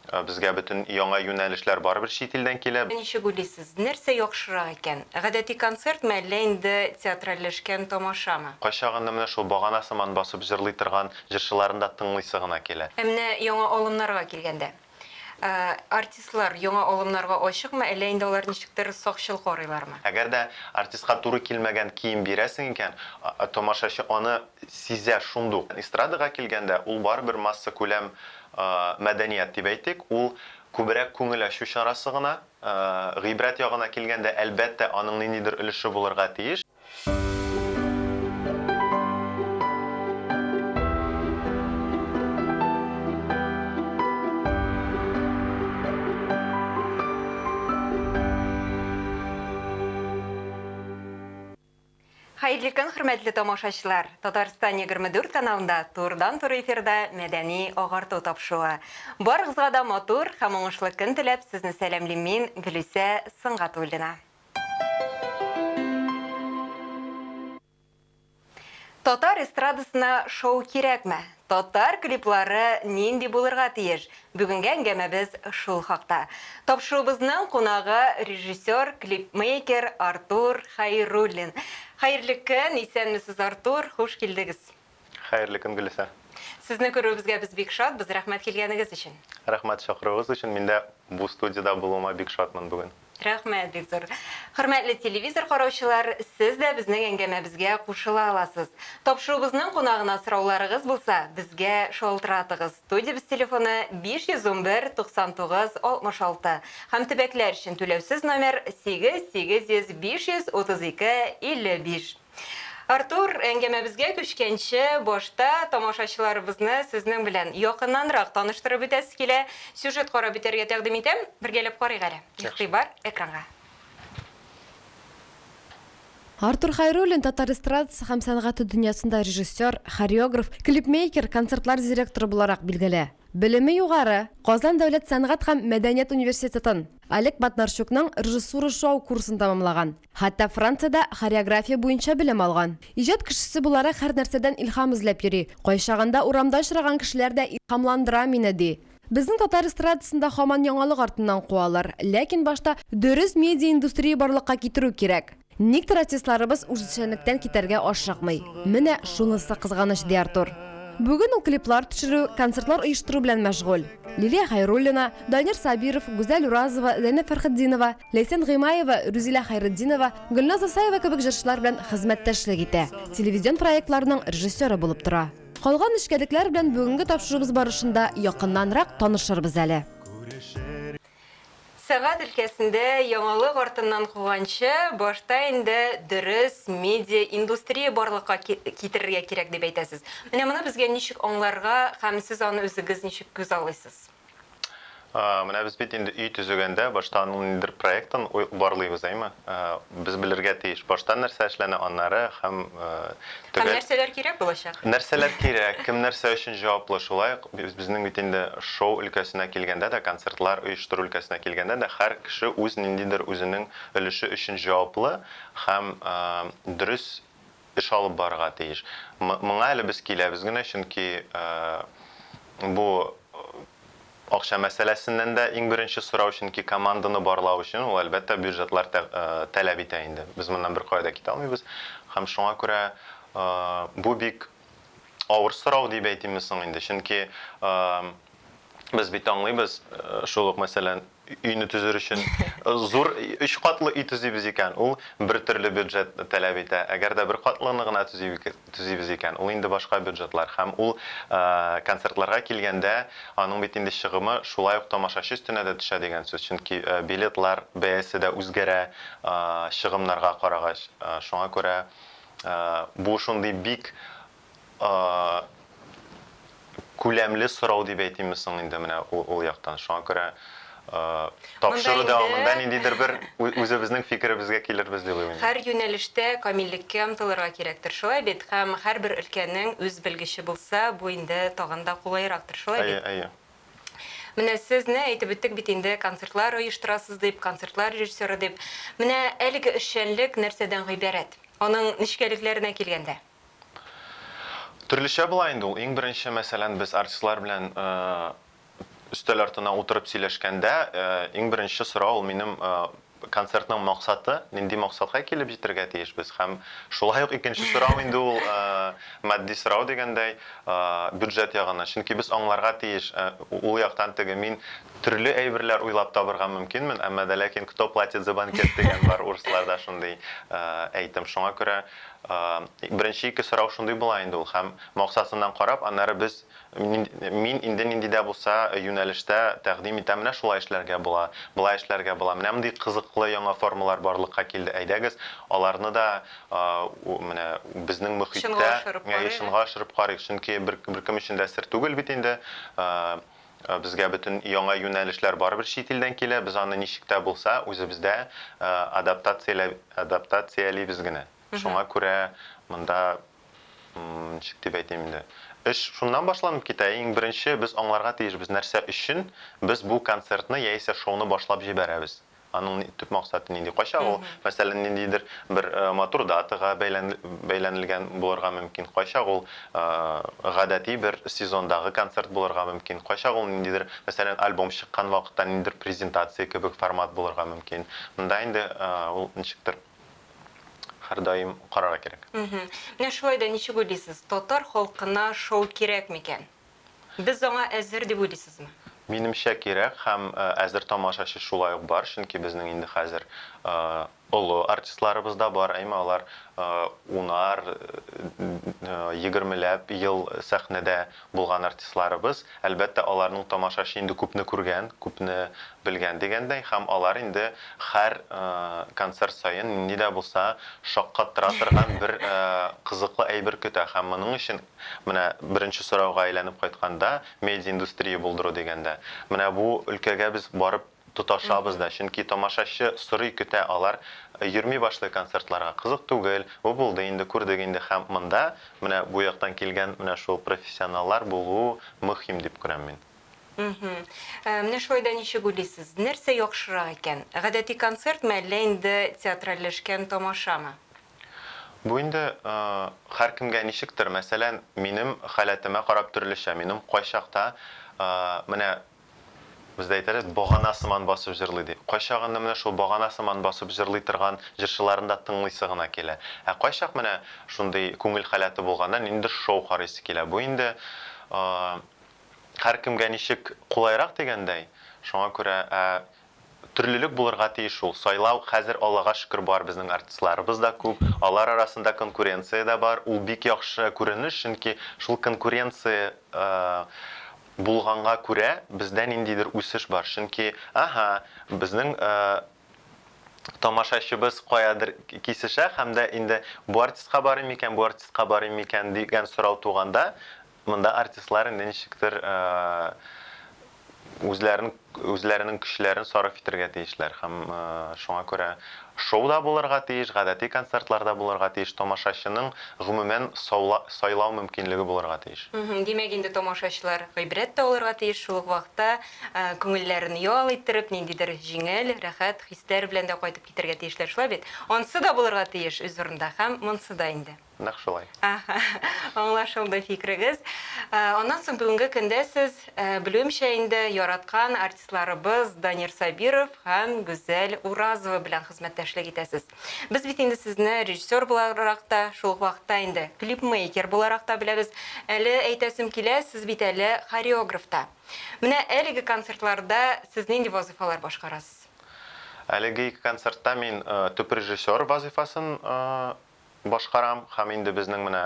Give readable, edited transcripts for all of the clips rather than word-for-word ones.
Безгә бөтен яңа юнәлешләр барыбер чит илдән килә. Ничек уйлыйсыз, нәрсә яхшырак икән, гадәти концертмы, әллә инде театральләшкән тамашамы? Кайчагында менә шул багана сыман басып җырлый торган җырчыларны да тыңлыйсы гына килә. Ә менә яңа алымнарга килгәндә, артистлар яңа алымнарга ачыкмы, әллә инде алар ничектер сакчыл карыйлармы? Әгәр дә артистка туры килмәгән кием бирәсең икән, тамашачы аны сизә шундук. Эстрадага килгәндә, ул барыбер массакүләм мәдәният дип әйтик, ул күбрәк күңел ачу чарасы гына. Гыйбрәт ягына килгәндә, әлбәттә, аның ниндидер өлеше булырга тиеш. Хәерле көн, хөрмәтле тамашачылар! Татарстан 24 каналында турыдан-туры эфирда Мәдәни агарту тапшыруы. Барыгызга да матур һәм уңышлы көн теләп, сезне сәламлим мин, Гөлүсә Сөнгатуллина. Татар эстрадасына шоу кирәкме? Татар клиплары нинди булырга тиеш? Бүгенге әңгәмәбез шул хакта. Тапшыруыбызның кунагы режиссер, клипмейкер Артур Хәйруллин. Хәерле көн, исәнмесез, Артур, хуш килдегез. Хәерле көн, Гөлүсә. Сезне күрүебезгә без бик шатбыз, рәхмәт килгәнегез өчен. Рәхмәт чакыруыгыз өчен, мин дә бу студиядә булуыма бик шатмын бүген. Рәхмәт бик зур. Хөрмәтле телевизор караучылар, сез дә безнең әңгәмәбезгә кушыла аласыз. Тапшыруыбызның кунагына сорауларыгыз булса, безгә шалтыратыгыз. Студиябез телефоны 511 99 66 һәм төбәкләр өчен түләүсез номер 8 800 532 55. Артур, әңгәмәбезгә күчкәнче, башта тамашачыларыбызны сезнең белән якыннанрак таныштырып үтәсе килә. Сюжет карап үтәргә тәкъдим итәм. Бергәләп карыйк әле. Игътибар экранга. Артур Хәйруллин татар эстрадасы һәм сәнгате дөньясында режиссер, хореограф, клипмейкер, концертлар директоры буларак билгеле. Белеме югары, Казан дәүләт сәнгать һәм мәдәният университетын, Олег Ботнарчукның режиссура-шоу курсын тәмамлаган. Хәтта Франциядә хореография буенча белем алган. Иҗат кешесе буларак һәр нәрсәдән илһам эзләп йөри. Кайчагында урамда очраган кешеләр дә илһамландыра мине, ди. Безнең татар эстрадасында һаман яңалык артыннан куалар. Ләкин башта дөрес медиа-индустрия барлыкка китерү кирәк. Никтер артистларыбыз үзешчәнлектән китәргә ашыкмый. Менә шунысы кызганыч, ди Артур. Бүген ул клиплар төшерү, концертлар оештыру белән мәшгуль. Лилия Хәйруллина, Данир Сабиров, Гүзәл Уразова, Зәйнәб Фәрхетдинова, Ләйсән Гыймаева, Рүзилә Хәйретдинова, Гөлназ Асаева кебек җырчылар белән хезмәттәшлек итә, телевизион проектларның режиссеры булып тора. Калган нечкәлекләр белән бүгенге тапшыруыбыз барышында якыннанрак танышырбыз әле. Сәгать өлкәсендә яңалык артыннан куганчы, башта инде дөрес медиа-индустрия барлыкка китерергә кирәк дип әйтәсез. Менә моны безгә ничек аңларга һәм сез аны үзегез ничек күзаллыйсыз? Менә без бит инде өй төзегәндә башта аның ниндидер проектын барлыйбыз, әйме? Без белергә тиеш, башта нәрсә эшләнә, аннары һәм төгәл. Һәм нәрсәләр кирәк булачак? Нәрсәләр кирәк, кем нәрсә өчен җаваплы. Шулай ук безнең бит инде шоу өлкәсенә килгәндә дә, концертлар оештыру өлкәсенә килгәндә дә, һәр кеше үз ниндидер үзенең өлеше өчен җаваплы һәм дөрес эш алып барырга тиеш. Моңа әле без киләбез генә, чөнки бу акча мәсьәләсеннән дә иң беренче сорау, чөнки команданы барлау өчен ул, әлбәттә, бюджетлар таләп итә инде. Без моннан беркая да китә алмыйбыз. Һәм шуңа күрә бу бик авыр сорау дип әйтимме соң инде, чөнки без бит аңлыйбыз, шул ук, мәсәлән, өйне төзер өчен зур өч катлы өй төзибез икән, ул бер төрле бюджет таләп итә. Әгәр дә бер катлыны гына төзибез икән, ул инде башка бюджетлар. Һәм ул концертларга килгәндә, аның бит инде чыгымы шулай ук тамашачы өстенә дә төшә дигән сүз. Чөнки билетлар бәясе дә үзгәрә чыгымнарга карагач. Шуңа күрә бу шундый бик күләмле сорау дип әйтимме соң инде менә ул яктан. Шуңа күрә тапшыру дәвамында ниндидер бер үзебезнең фикеребезгә килербез дип уйлыйм. Һәр юнәлештә камиллеккә омтылырга кирәктер, шулай бит? Һәм һәрбер өлкәнең үз белгече булса, бу инде тагын да кулайрактыр, шулай бит? Әйе, әйе. Менә сезне әйтеп үттек бит инде, концертлар оештырасыз дип, концертлар режиссеры дип. Менә әлеге эшчәнлек нәрсәдән гыйбарәт? Аның нечкәлекләренә килгәндә. Төрлечә була инде ул. Иң беренче, мәсәлән, без артистлар белән Өстәл артына утырып сөйләшкәндә, иң беренче сорау ул минем концертның максаты, нинди максатка килеп җитәргә тиешбез һәм шулай ук икенче сорау инде ул матди сорау дигәндәй, бюджет ягыннан. Чөнки без аңларга тиеш, ул яктан теге мин төрле әйберләр уйлап табырга мөмкинмен, әмма дә ләкин кто платит за банкет дигән бар урысларда шундый әйтем. Шуңа күрә беренче ике сорау шундый була инде ул һәм максатыннан карап, аннары без Мин инде нинди дә булса юнәлештә тәкъдим итәм, менә шулай эшләргә була, болай эшләргә була, менә мондый кызыклы яңа формалар барлыкка килде, әйдәгез, аларны да менә безнең мохиттә чынга ашырып карыйк, чөнки беркем өчен дә сер түгел бит инде, безгә бөтен яңа юнәлешләр барыбер чит илдән килә, без аны ничек тә булса үзебездә адаптациялибез генә. Шуңа күрә монда ничек дип әйтим инде, эш шуннан башланып китә. Иң беренче без аңларга тиешбез, нәрсә өчен без бу концертны яисә шоуны башлап җибәрәбез. Аның төп максаты нинди? Кайчак ул, мәсәлән, ниндидер бер матур датага бәйләнелгән булырга мөмкин. Кайчак ул гадәти бер сезондагы концерт булырга мөмкин. Кайчак ул ниндидер, мәсәлән, альбом чыккан вакытта ниндидер презентация кебек формат булырга мөмкин. Монда инде ул ничектер һәрдаим карарга кирәк. Менә шулай да ничек уйлыйсыз, татар халкына шоу кирәк микән? Без аңа әзер дип уйлыйсызмы? Минемчә, кирәк һәм әзер тамашачы шулай ук бар, чөнки безнең инде хәзер олы артистларыбыз да бар, әйме алар унар, егермеләп ел сәхнәдә булган артистларыбыз, әлбәттә, аларның тамашачы инде күпне күргән, күпне белгән дигәндәй, һәм алар инде һәр концерт саен нинди дә булса шаккаттыра торган бер кызыклы әйбер көтә. Һәм моның өчен, менә беренче сорауга әйләнеп кайтканда, медиаиндустрия булдыру дигәндә, менә бу өлкәгә без барып тоташабыз да, чөнки тамашачы сорый, көтә, алар йөрми башлый концертларга, кызык түгел, бу булды инде, күрдек инде һәм монда менә бу яктан килгән менә шул профессионаллар булу мөһим дип күрәм мин. Менә шулай да ничек уйлыйсыз, нәрсә яхшырак икән, гадәти концертмы, әллә инде театральләшкән тамашамы? Бу инде һәркемгә ничектер, мәсәлән, минем халәтемә карап төрлечә, минем кайчакта менә Бездә әйтәләр, багана сыман басып җырлый дип. Кайчагында менә шул багана сыман басып җырлый торган җырчыларны да тыңлыйсы гына килә. Ә кайчак менә шундый күңел халәте булганда ниндидер шоу карыйсы килә. Бу инде һәркемгә ничек кулайрак дигәндәй. Шуңа күрә, ә төрлелек булырга тиеш ул. Сайлау хәзер Аллага шөкер бар, безнең артистларыбыз да күп, алар арасында конкуренция дә бар. Ул бик яхшы күренеш, чөнки шул конкуренция булганга күрә бездә ниндидер үсеш бар. Чөнки, аһа, безнең тамашачыбыз каядыр кисешә һәм дә инде бу артистка барыйм микән, бу артистка барыйм микән дигән сорау туганда, монда артистлар инде ничектер үзләрен үзләренең көчләрен сарыф итәргә тиешләр һәм шуңа күрә шоу да булырга тиеш, гадәти концертлар да булырга тиеш, тамашачының гомумән саула сайлау мөмкинлеге булырга тиеш. Димәк инде тамашачылар гыйбрәт тә алырга тиеш, шул ук вакытта күңелләрен ял иттереп, ниндидер җиңел, рәхәт хисләр белән дә кайтып китәргә тиешләр, шулай бит? Ансы да булырга тиеш үз урында һәм монсы да инде. Нәкъ шулай. Аһа, аңлашылды фикерегез. Аннан соң бүгенге көндә сез, белүемчә инде, яраткан артистларыбыз Данир Сабиров һәм Гүзәл Уразова белән хезмәттәшлек итәсез. Без бит инде сезне режиссер буларак та, шул ук вакытта инде клипмейкер буларак та беләбез. Әле әйтәсем килә, сез бит әле хореограф та. Менә әлеге концертларда сез нинди вазыйфалар башкарасыз? Әлеге ике концертта мин төп режиссер вазыйфасын башкарам һәм инде безнең менә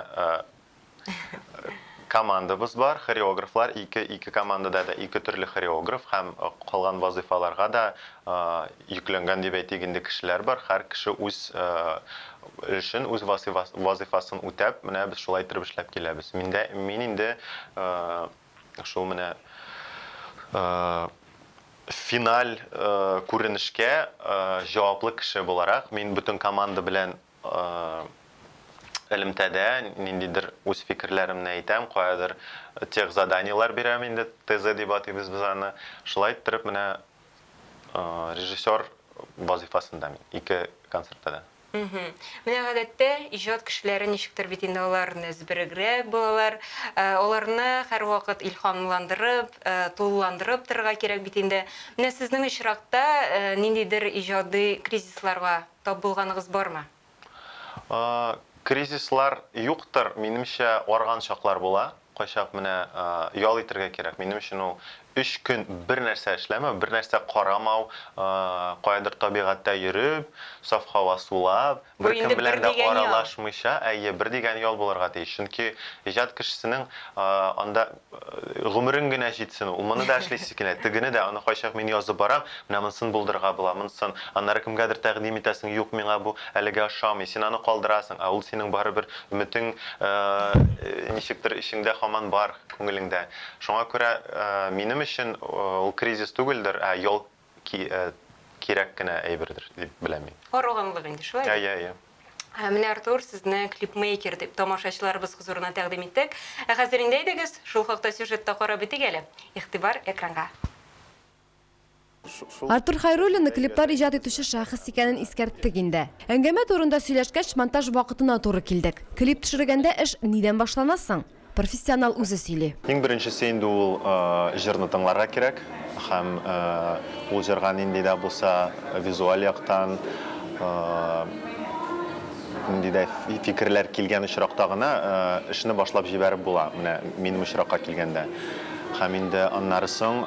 командабыз бар, хореографлар, ике, ике командада да ике төрле хореограф һәм калган вазыйфаларга да йөкләнгән дип әйтик инде кешеләр бар. Һәр кеше үз эшен, үз вазыйфасын үтәп, менә без шулай иттереп эшләп киләбез. Миндә, мин инде шул менә финаль күренешкә җаваплы кеше буларак, мин бөтен команда белән элемтәдә ниндидер үз фикерләремне әйтәм, каядыр тех заданиеләр бирәм инде, ТЗ дип атыйбыз без аны. Шулай иттереп менә режиссер вазыйфасында мин ике концертта да. Менә гадәттә иҗат кешеләре ничектер бит инде алар нәзберегрәк булалар. Аларны һәрвакыт илһамландырып, тулыландырып торырга кирәк бит инде. Менә сезнең очракта ниндидер иҗади кризисларга тап булганыгыз бармы? Кризислар юктыр, минемчә, арган чаклар була. Кайчак менә ял итәргә кирәк. Минем өчен ул өч көн бер нәрсә эшләмәү, бер нәрсә карамау, каядыр табигатьтә йөреп, саф һава сулап, беркем белән дә аралашмыйча, әйе, бер дигән ял булырга тиеш. Чөнки иҗат кешесенең анда гомерең генә җитсен, ул моны да эшлисе килә, тегене дә, аны кайчак мин язып барам, менә монысын булдырырга була, монысын, аннары кемгәдер тәкъдим итәсең, юк, миңа бу әлегә ошамый, син аны калдырасың, ә ул синең барыбер өметең ничектер эчеңдә һаман бар, күңелеңдә. Шуңа күрә минем өчен ул кризис түгелдер, ә ял кирәк кенә әйбердер дип беләм мин. Арыганлык инде, шулай бит? Әйе, әйе. Менә, Артур, сезне клипмейкер дип тамашачыларыбыз хозурына тәкъдим иттек. Ә хәзер инде әйдәгез, шул хакта сюжет та карап үтик әле. Игътибар экранга. Артур Хәйруллинны клиплар иҗат итүче шәхес икәнен искәрттек инде. Әңгәмә турында сөйләшкәч, монтаж вакытына туры килдек. Клип төшергәндә эш нидән башлана соң? Профессионал үзе сөйли. Иң беренчесе инде ул җырны тыңларга кирәк һәм ул җырга нинди дә булса визуаль яктан нинди дә фикерләр килгән очракта гына эшне башлап җибәреп була, менә минем очракка килгәндә. Һәм инде аннары соң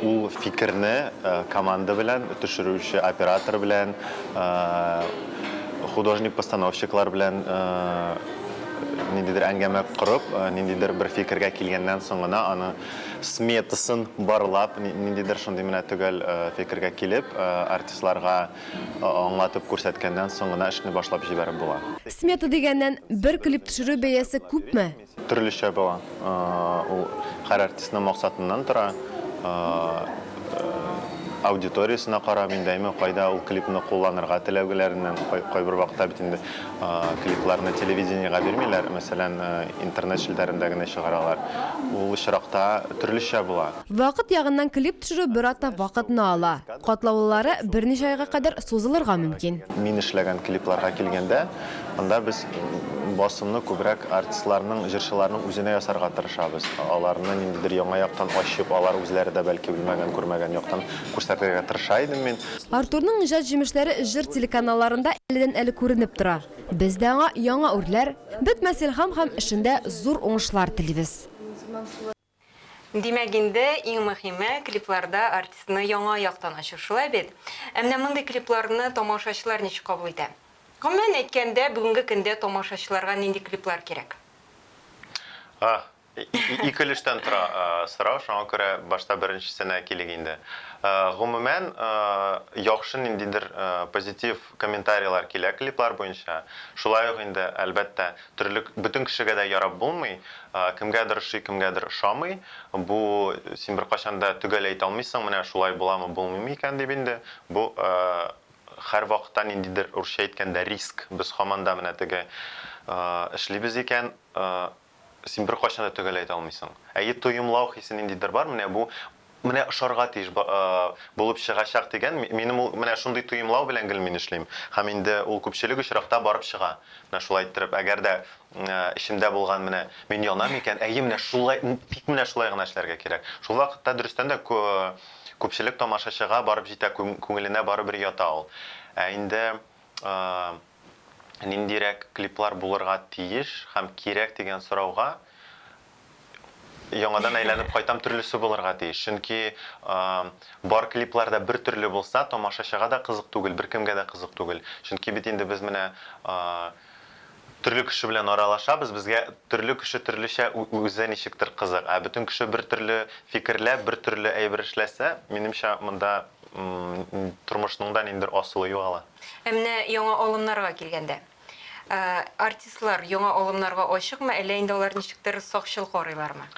ул фикерне команда белән, төшерүче оператор белән, художник-постановщиклар белән ниндидер әңгәмә корып, ниндидер бер фикергә килгәннән соң гына аны сметасын барлап, ниндидер шундый менә төгәл фикергә килеп, артистларга аңлатып күрсәткәннән соң гына эшне башлап җибәреп була. Смета дигәннән, бер клип төшерү бәясе күпме? Төрлечә була. Ул һәр артистның максатыннан тора. Аудиториясенә карап инде, әйме, кайда ул клипны кулланырга теләүләреннән, кайбер вакытта бит инде клипларны телевидениегә бирмиләр, мәсәлән, интернет челтәрендә генә чыгаралар. Ул очракта төрлечә була. Вакыт ягыннан клип төшерү бер атна вакытны ала. Катлаулылары берничә айга кадәр сузылырга мөмкин. Мин эшләгән клипларга килгәндә, анда без басымны күбрәк артистларның, җырчыларның үзенә ясарга тырышабыз. Аларны ниндидер яңа яктан ачып, алар үзләре дә бәлки белмәгән, күрмәгән яктан күрсәтергә тырыша идем мин. Артурның иҗат җимешләре җыр телеканалларында әледән-әле күренеп тора. Без дә аңа яңа үрләр, бетмәс илһам һәм эшендә зур уңышлар телибез. Димәк инде, иң мөһиме, клипларда артистны яңа яктан ачу, шулай бит? Ә менә мондый клипларны тамашачылар ничек кабул итә? Гомумән әйткәндә, бүгенге көндә тамашачыларга нинди клиплар кирәк? Ике өлештән тора сорау, шуңа күрә башта беренчесенә килик инде. Гомумән, яхшы ниндидер позитив комментарийлар килә клиплар буенча. Шулай ук инде, әлбәттә, төрле бөтен кешегә дә ярап булмый. Кемгәдер ошый, кемгәдер ошамый. Бу син беркайчан да төгәл әйтә алмыйсың, менә шулай буламы, булмыймы икән дип инде. Бу һәрвакытта ниндидер, урысча әйткәндә, риск. Без һаман да менә теге эшлибез икән, син беркайчан да төгәл әйтә алмыйсың. Әйе, тоемлау хисе ниндидер бар, менә бу менә ошарга тиеш булып чыгачак дигән, минем ул менә шундый тоемлау белән гел мин эшлим. Һәм инде ул күпчелек очракта барып чыга. Менә шулай иттереп, әгәр дә эчемдә булган менә мин янам икән, әйе, менә шулай, тик менә шулай гына эшләргә кирәк. Шул вакытта дөрестән дә күпчелек тамашачыга барып җитә, күңеленә барыбер ята ул. Ә инде ниндирәк клиплар булырга тиеш һәм кирәк дигән сорауга яңадан әйләнеп кайтам, төрлесе булырга тиеш. Чөнки бар клиплар да бер төрле булса, тамашачыга да кызык түгел, беркемгә дә кызык түгел. Чөнки бит инде без менә төрле кеше белән аралашабыз, безгә төрле кеше төрлечә үзе ничектер кызык. Ә бөтен кеше бер төрле фикерләп, бер төрле әйбер эшләсә, минемчә, монда тормышның да ниндидер асылы югала. Ә менә яңа алымнарга килгәндә, артистлар яңа алымнарга ачыкмы, әллә инде алар ничектер сакчыл карыйлармы?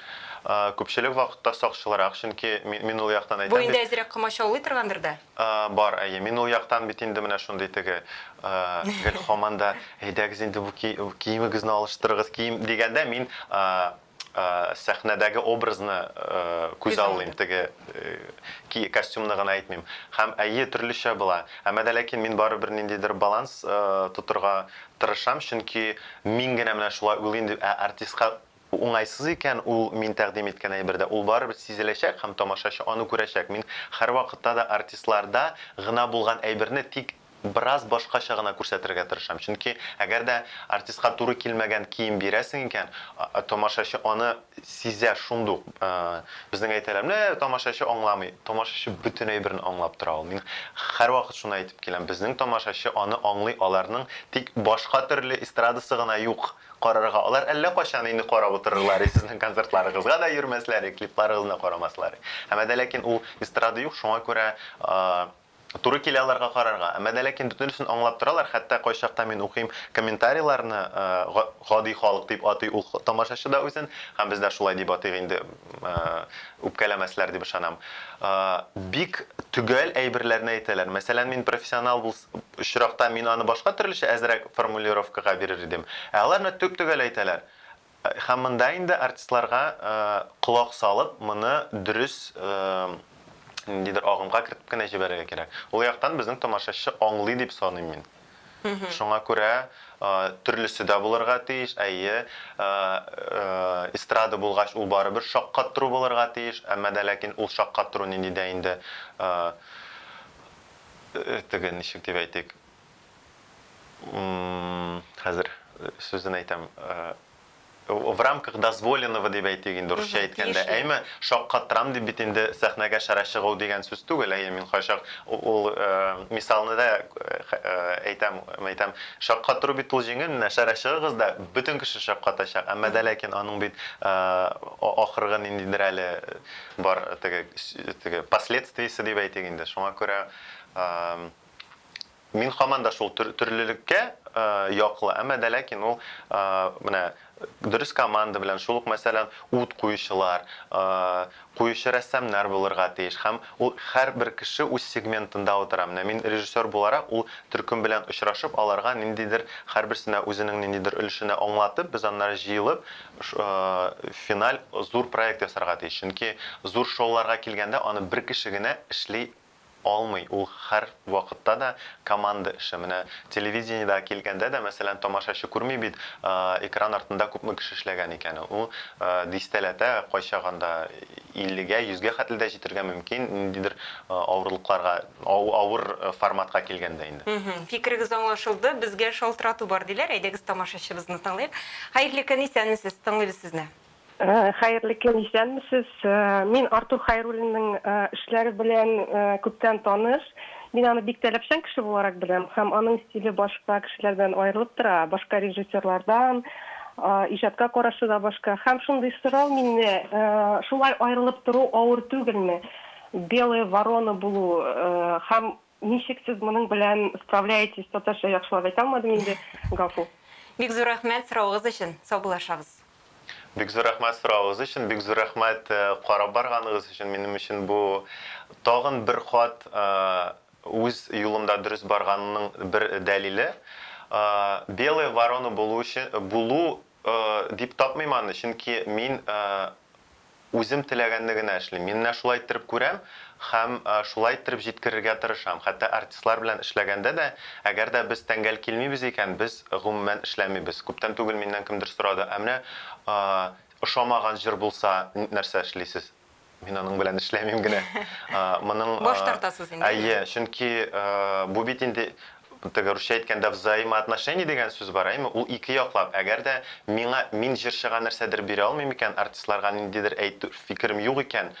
Күпчелек вакытта сакчылрак, чөнки мин ул яктан әйтәм. Бу инде әзрәк комачаулый торгандыр да? Бар, әйе. Мин ул яктан бит инде менә шундый теге гел һаман да әйдәгез инде бу киемегезне алыштырыгыз, кием дигәндә мин Сәхнәдәге образны күз аллыйм, теге костюмны гына әйтмим. Һәм әйе, төрлечә була. Әмма дә ләкин мин барыбер ниндидер баланс тотырга тырышам, чөнки мин генә менә шулай уйлыйм дип, ә артистка уңайсыз икән ул мин тәкъдим иткән әйбердә, ул барыбер сизеләчәк һәм тамашачы аны күрәчәк. Мин һәрвакытта да артистларда гына булган әйберне тик бераз башкача гына күрсәтергә тырышам. Чөнки әгәр дә артистка туры килмәгән кием бирәсең икән, тамашачы аны сизә шундук. Безнең әйтәләр, менә тамашачы аңламый. Тамашачы бөтен әйберне аңлап тора ул. Мин һәрвакыт шуны әйтеп киләм. Безнең тамашачы аны аңлый, аларның тик башка төрле эстрадасы гына юк карарга. Алар әллә кайчан инде карап утырырлар, и сезнең концертларыгызга да йөрмәсләр, и клипларыгызны да карамаслар. Әмма дә ләкин ул эстрада юк, шуңа күрә Туры килә аларга карарга. Әмма дә ләкин бөтенесен аңлап торалар, хәтта кайчакта мин укыйм комментарийларны, гади халык дип атый ул тамашачы да үзен, һәм без дә шулай дип атыйк инде, үпкәләмәсләр дип ышанам. Бик төгәл әйберләрне әйтәләр. Мәсәлән, мин профессионал булс очракта мин аны башка төрлечә әзрәк формулировкага бирер идем. Ә алар менә төп-төгәл әйтәләр. Һәм монда инде артистларга колак салып, моны дөрес ниндидер агымга кертеп кенә җибәрергә кирәк. Ул яктан безнең тамашачы аңлый дип саныйм мин. Шуңа күрә төрлесе дә булырга тиеш, әйе, эстрада булгач, ул барыбер шаккаттыру булырга тиеш, әмма дә ләкин ул шаккаттыру нинди дә инде теге, ничек дип әйтик, Хәзер сүзен әйтәм. В рамках дозволенного дип әйтик инде, русча әйткәндә. Әйме, шаккатырам дип бит инде сәхнәгә шәрә чыгу дигән сүз түгел. Әйе, мин кайчак ул мисалны да әйтәм, әйтәм. Шаккатыру бит ул җиңел, менә шәрә чыгыгыз да, бөтен кеше шаккатачак. Әмма дә ләкин аның бит ахыргы ниндидер әле бар теге, теге последствиесе дип әйтик инде. Шуңа күрә Мин һаман да шул төрлелеккә яклы, әмма дә ләкин ул менә дөрес команда белән, шул ук, мәсәлән, ут куючылар, куючы рәссамнар булырга тиеш һәм ул һәрбер кеше үз сегментында утыра. Менә мин режиссер буларак ул төркем белән очрашып, аларга ниндидер һәрберсенә үзенең ниндидер өлешенә аңлатып, без аннары җыелып финаль зур проект ясарга тиеш. Чөнки зур шоуларга килгәндә аны бер кеше генә эшли алмый, ул һәр вакытта да команда эше. Менә телевидениедә килгәндә дә, мәсәлән, тамашачы күрми бит, экран артында күпме кеше эшләгән икәнен. Ул дистәләтә, кайчагында иллегә, йөзгә хәтле дә җитергә мөмкин, ниндидер авырлыкларга, авыр форматка килгәндә инде. Фикерегез аңлашылды. Безгә шалтырату бар, диләр. Әйдәгез, тамашачыбызны тыңлыйк. Хәерле көн, исәнмесез, тыңлыйбыз сезне. Хәерле көн, исәнмесез. Мин Артур Хәйруллинның эшләре белән күптән таныш. Мин аны бик таләпчән кеше буларак беләм һәм аның стиле башка кешеләрдән аерылып тора, башка режиссерлардан, иҗатка карашы да башка. Һәм шундый сорау миндә, шулай аерылып тору авыр түгелме? Белая ворона булу һәм ничек сез моның белән справляетесь, татарча яхшылап әйтә алмадым инде, гафу. Бик зур рәхмәт соравыгыз өчен. Саубуллашабыз. Бик зур рәхмәт соравыгыз өчен, бик зур рәхмәт карап барганыгыз өчен. Минем өчен бу тагын бер кат үз юлымда дөрес барганның бер дәлиле. Белая ворона булу өчен, булу дип тапмыйм аны, чөнки мин Үзем теләгәнне генә эшлим. Мин менә шулай иттереп күрәм һәм шулай иттереп җиткерергә тырышам. Хәтта артистлар белән эшләгәндә дә, әгәр дә без тәңгәл килмибез икән, без, гомумән, эшләмибез. Күптән түгел миннән кемдер сорады, ә менә ошамаган җыр булса, нәрсә эшлисез? Мин аның белән эшләмим генә. Моның Баш тартасыз инде. Әйе, чөнки бу бит инде Теге русча әйткәндә взаимоотношение дигән сүз бар, әйме? Ул ике яклап. Әгәр дә миңа, мин җырчыга нәрсәдер бирә алмыйм икән, артистларга ниндидер әйтү, фикерем юк икән,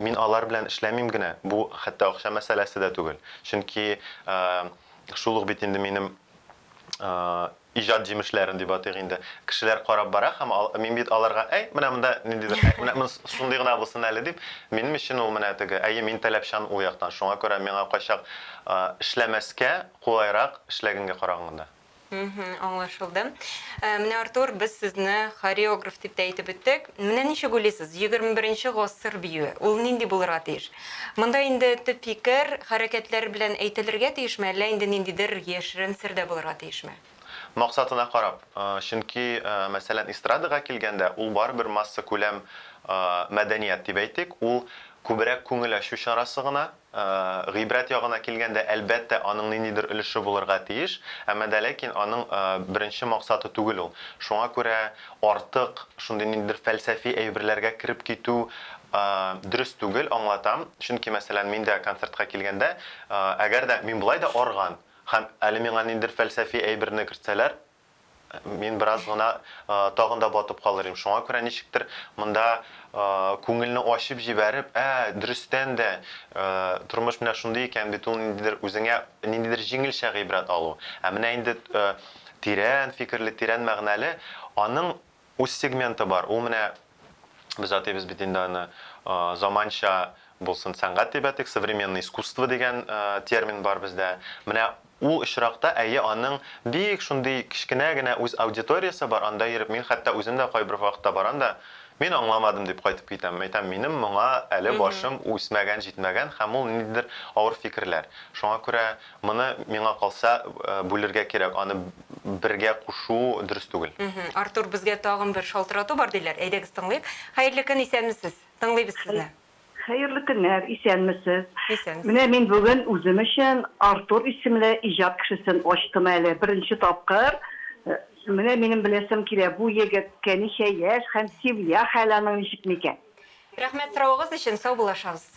мин алар белән эшләмим генә. Бу хәтта акча мәсьәләсе дә түгел. Чөнки шул ук бит инде минем иҗат җимешләрен дип атыйк инде. Кешеләр карап бара һәм мин бит аларга, әй, менә монда ниндидер, әй, менә монысы шундый гына булсын әле дип, минем өчен ул менә теге, әйе, мин таләпчән ул яктан. Шуңа күрә миңа кайчак эшләмәскә кулайрак эшләгәнгә караганда. Аңлашылды. Менә, Артур, без сезне хореограф дип тә әйтеп үттек. Менә ничек уйлыйсыз, 21 гасыр биюе, ул нинди булырга тиеш? Монда инде төп фикер хәрәкәтләр белән әйтелергә тиешме, әллә инде ниндидер яшерен сер дә булырга тиешме? Максатына карап. Чөнки, мәсәлән, эстрадага килгәндә, ул барыбер массакүләм мәдәният дип әйтик, ул күбрәк күңел ачу чарасы гына. Гыйбрәт ягына килгәндә, әлбәттә, аның ниндидер өлеше булырга тиеш, әмма дә ләкин аның беренче максаты түгел ул. Шуңа күрә артык шундый ниндидер фәлсәфи әйберләргә кереп китү дөрес түгел, аңлатам. Чөнки, мәсәлән, мин дә концертка килгәндә, әгәр дә мин болай да арган һәм әле миңа ниндидер фәлсәфи әйберне кертсәләр, мин бераз гына тагын да батып калыр идем. Шуңа күрә ничектер монда күңелне ачып җибәреп, ә, дөрестән дә, тормыш менә шундый икән бит ул ниндидер үзеңә ниндидер җиңелчә гыйбрәт алу. Ә менә инде тирән фикерле, тирән мәгънәле, аның үз сегменты бар. Ул менә без атыйбыз бит инде аны заманча булсын сәнгать дип әйтик, современное искусство дигән термин бар бездә. Менә ул очракта, әйе, аның бик шундый кечкенә генә үз аудиториясе бар, анда йөреп, мин хәтта үзем дә кайбер вакытта барам да, мин аңламадым дип кайтып китәм. Әйтәм, минем моңа әле башым үсмәгән, җитмәгән һәм ул ниндидер авыр фикерләр. Шуңа күрә моны, миңа калса, бүлергә кирәк, аны бергә кушу дөрес түгел. Артур, безгә тагын бер шалтырату бар диләр. Әйдәгез тыңлыйк. Хәерле көн, исәнмесез. Тыңлыйбыз сезне. Хәерле көннәр, исәнмесез. Исәнмесез. Менә мин бүген үзем өчен Артур исемле иҗат кешесен ачтым әле, беренче тапкыр. Менә минем беләсем килә, бу егеткә ничә яшь һәм семья хәле аның ничек микән? Рәхмәт соравыгыз өчен, саубуллашабыз.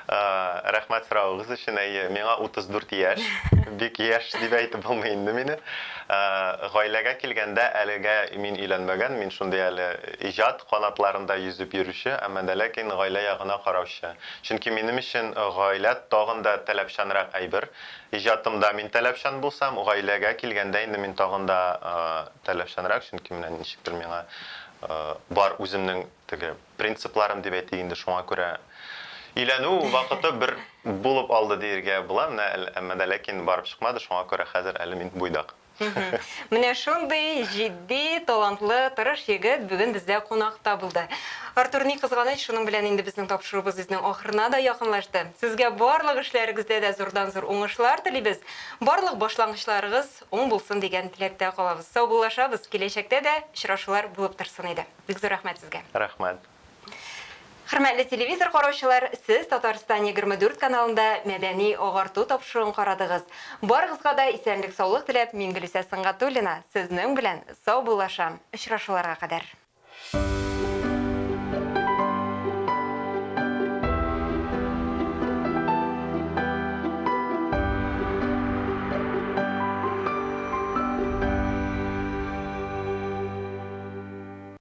Рәхмәт соравыгыз өчен. Әйе, миңа 34 яшь. Бик яшь дип әйтеп булмый инде мине. Гаиләгә килгәндә, әлегә мин өйләнмәгән, мин шундый әле иҗат канатларында йөзеп йөрүче, әмма дә ләкин гаилә ягына караучы. Чөнки минем өчен гаилә тагын да таләпчәнрәк әйбер. Иҗатымда мин таләпчән булсам, гаиләгә килгәндә инде мин тагын да таләпчәнрәк, чөнки менә ничектер миңа бар үземнең теге принципларым дип әйтик инде, шуңа күрә өйләнү вакыты бер булып алды диергә була, менә әмма дә ләкин барып чыкмады, шуңа күрә хәзер әле мин буйдак. Менә шундый җитди, талантлы, тырыш егет бүген бездә кунакта булды. Артур, ни кызганыч, шуның белән инде безнең тапшыруыбыз үзенең ахырына да якынлашты. Сезгә барлык эшләрегездә дә зурдан-зур уңышлар телибез. Барлык башлангычларыгыз уң булсын дигән теләктә калабыз. Саубуллашабыз, киләчәктә дә очрашулар булып торсын иде. Бик зур рәхмәт сезгә. Рәхмәт. Хөрмәтле телевизор караучылар, сез Татарстан 24 каналында Мәдәни агарту тапшыруын карадыгыз. Барыгызга да исәнлек-саулык теләп, мин Гөлүсә Сөнгатуллина сезнең белән саубуллашам. Очрашуларга кадәр.